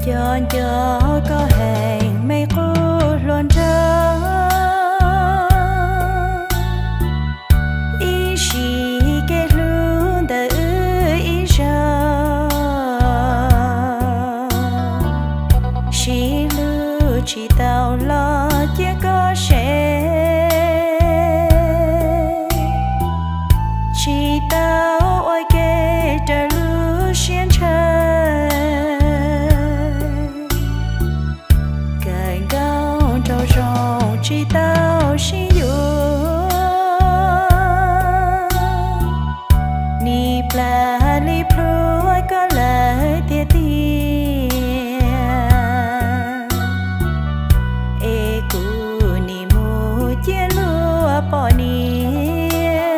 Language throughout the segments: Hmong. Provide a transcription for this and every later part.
Cov nco koj heev me qub hluas nraug, ib sim kev hlub ntawm wb ib zaug, sib hlub tsis tau los cia koj sev, tsis tau ua ke raws lub siab ntshaw. Kawm nkauj nraug zoo tsis tau sib yuav, nim plam li plhuav koj lawm tiag tiag. Es kuv nim mus cia luag pom niam,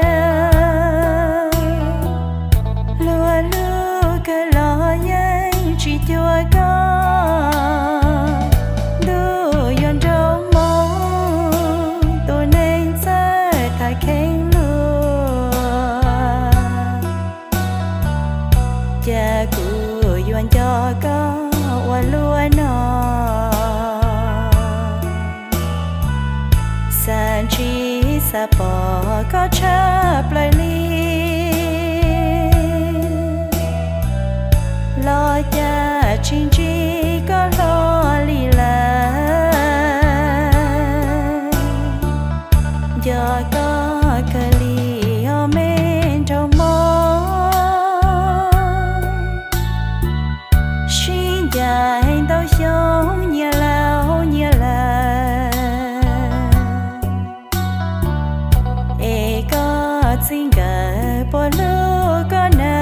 luag hlub kawg los yeej tsis cuag koj. Ntuj yuav nrau moo, tus neeg txawj tham kheej luag, cas kuv yuav nco koj ua luaj no. Xav ntsib xav pom koj tshaj plaws li, los cas tsis ntsib koj hlo li lawm. Nco koj kawg li os me nraug Hmoob, sib ncaim ntau xyoo nyias laus nyias lawm, es koj txij nkawm puas hlub koj na,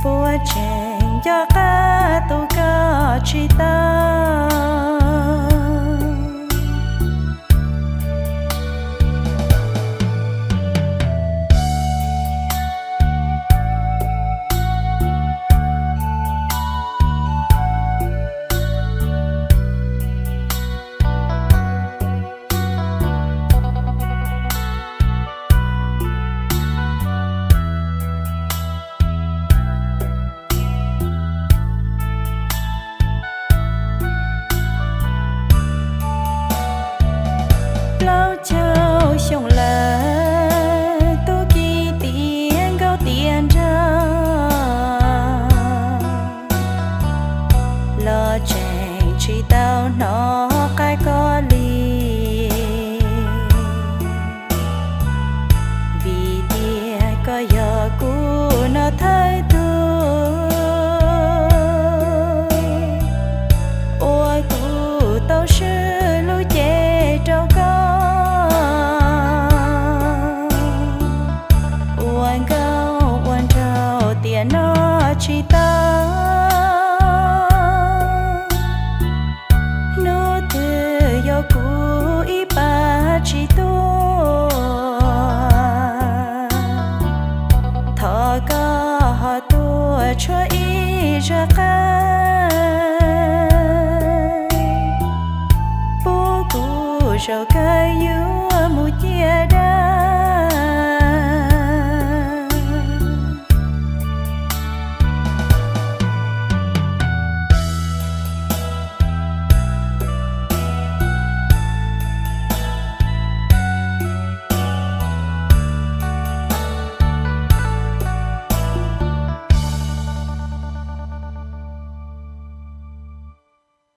puas tseem nco qab tu koj tsis tau. Plaub caug xyoo lawm, tub ki tiav nkauj tiav nraug, los tseem tsis tau hnov qab koj li. Vim tias koj yog kuv no thawj tug, ua kuv tau swb lub cev rau koj, ua nkauj ua nraug tiam no tsis tau. Hnub twg yuav kuv ib pab tsis tuaj, thov koj ho tuaj tshuab ib zaj qab, pub kuv zaum kawg yuav mus ciaj dab.